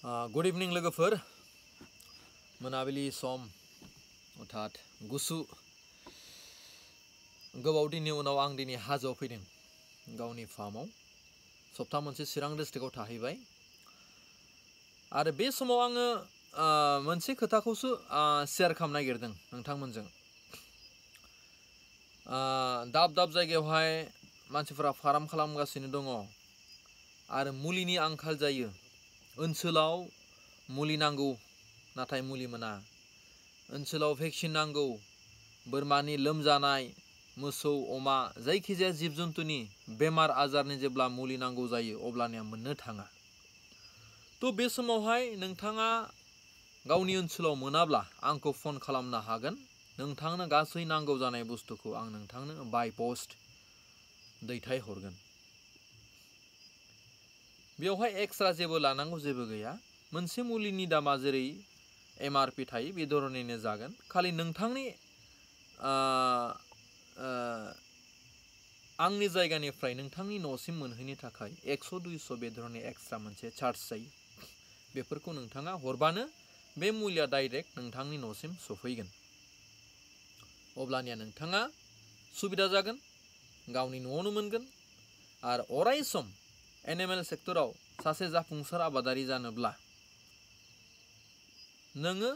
good इवनिं लोगोफोर मोनाबिलि सम अर्थात गुसु गोबाव दिननि उनाव आं दिनै हाजोआव फैदों गावनि फार्माव सप्ता मोनसे चिरां डिस्ट्रिक्टआव थाहैबाय आरो बे समाव आङो मोनसे खोथाखौसो शेयार खालामनो नागिरदों नोंथांमोनजों दाब दाब जायगायावहाय मानसिफोरा फार्म खालामगासिनो दङ आरो मुलिनि आंखाल जायो ओनसोलाव मुलि नांगौ नाथाय मुलि मोना ओनसोलाव भेक्सिन नांगौ बोरमानि लोमजानाय मोसौ अमा जायखिजाया जिब जुन्थुनि बेमार आजारनि जेब्ला मुलि नांगौ जायो अब्लानिया मोननो थाङा तो बे समावहाय नोंथाङा गावनि ओनसोलाव मोनाब्ला आंखौ फन खालामनो हागोन नोंथांनो गासै नांगौ जानाय बुस्थुखौ आं नोंथांनो बाय पस्ट दैथाय हरगोन बेवहाय एक्सट्रा जेबो लानांगौ जेबो गैया मोनसे मुलिनि दामा जेरै एमआरपि थायो बे धरनैनो जागोन खालि नोंथांनि आंनि जायगानिफ्राय नोंथांनि न'सिम मोनहैनो थाखाय 100-200 बे धरननि एक्सट्रा मोनसे चार्ज जायो बेफोरखौ नोंथाङा हरबानो बे मुलिया डाइरेक्ट नोंथांनि न'सिम सफैगोन अब्लानिया नोंथाङा सुबिदा जागोन गावनि न'आवनो मोनगोन आरो अराय सम एनिमेल सेक्टराव सासे जाफुंसार आबादारि जानोब्ला नोङो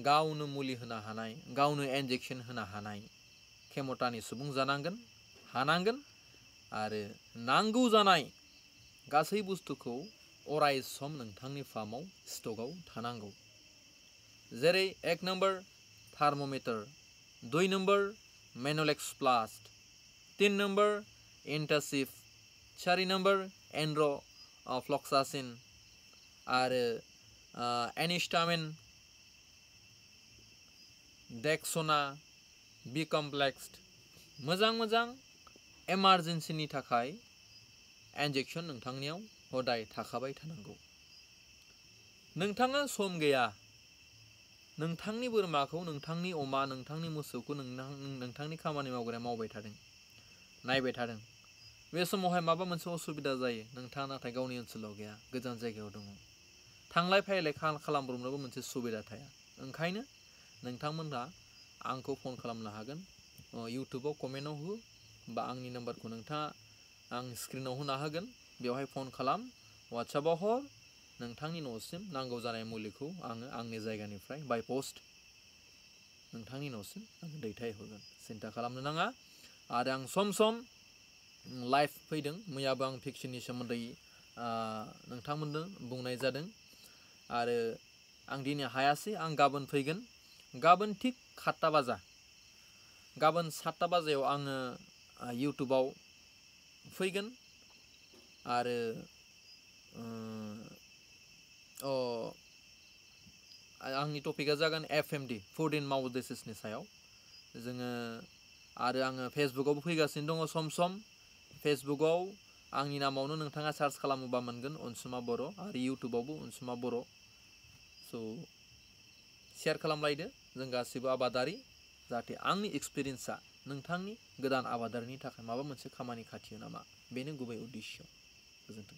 गावनो मुलि होनो हानाय गावनो इन्जेक्सन होनो हानाय खेमतानि सुबुं जानांगोन हानांगोन आरो नांगौ जानाय गासै बुस्थुखौ अराय सम नोंथांनि फार्माव स्टकआव थानांगौ जेरै 1 नम्बर थार्मोमिटार 2 नम्बर मेनोलेक्स प्लास्ट 3 नम्बर एन्टासिफ 4 नम्बर एन्ड्र फ्लक्सासिन आरो एनिस्टामिन डेक्सोना बि कमप्लेक्स मोजां एमारजेन्सिनि थाखाय इन्जेक्सन नोंथांनियाव हदाय थाखाबाय थानांगौ नोंथाङा सम गैया नोंथांनि बोरमाखौ नोंथांनि अमा नोंथांनि मोसौखौ नोंथांनि खामानि मावग्राया मावबाय थादों नायबाय थादों बे समावहाय माबा मोनसे असुबिदा जायो नोंथाङा नाथाय गावनि ओनसोलाव गैया गोजान जायगायाव दङ थांलाय फैलाय खालामब्रबनोबो मोनसे सुबिदा थाया ओंखायनो नोंथांमोनहा आंखौ फन खालामनो हागोन इउटुबाव कमेन्टआव हो बा आंनि नाम्बारखौ नोंथाङा आं स्क्रिनाव होना होगोन बेवहाय फन खालाम वाट्सएपआव हर नोंथांनि न'सिम नांगौ जानाय मुलिखौ आङो आंनि जायगानिफ्राय बाय पस्ट नोंथांनि न'सिम आं दैथायहरगोन सिन्था खालामनो नाङा आरो आं सम सम लाइभ फैदों मैयाबो आं भेक्सिननि सोमोन्दै नोंथांमोननो बुंनाय जादों आरो आं दिनै हायासै आं गाबोन फैगोन गाबोन थिग 7 बाजा गाबोन 7 बाजायाव आङो इउटुबाव फैगोन आरो आंनि टपिकआ जागोन एफएमडि फुड इन माउथ डिसिजनि सायाव जोङो आरो आङो फेसबुकआवबो फैगासिनो दङ सम सम फेसबुकआव आंनि नामावनो नोंथाङा सार्च खालामोबा मोनगोन अनसुमा बर' आरो इउटुबावबो अनसुमा बर' स' शेयार खालामलायदो जों गासिबो आबादारि जाहाथे आंनि एक्सपिरियेन्सआ नोंथांनि गोदान आबादारिनि थाखाय माबा मोनसे खामानि खाथियो नामा बेनो गुबै उद्देश्य गोजोन्थों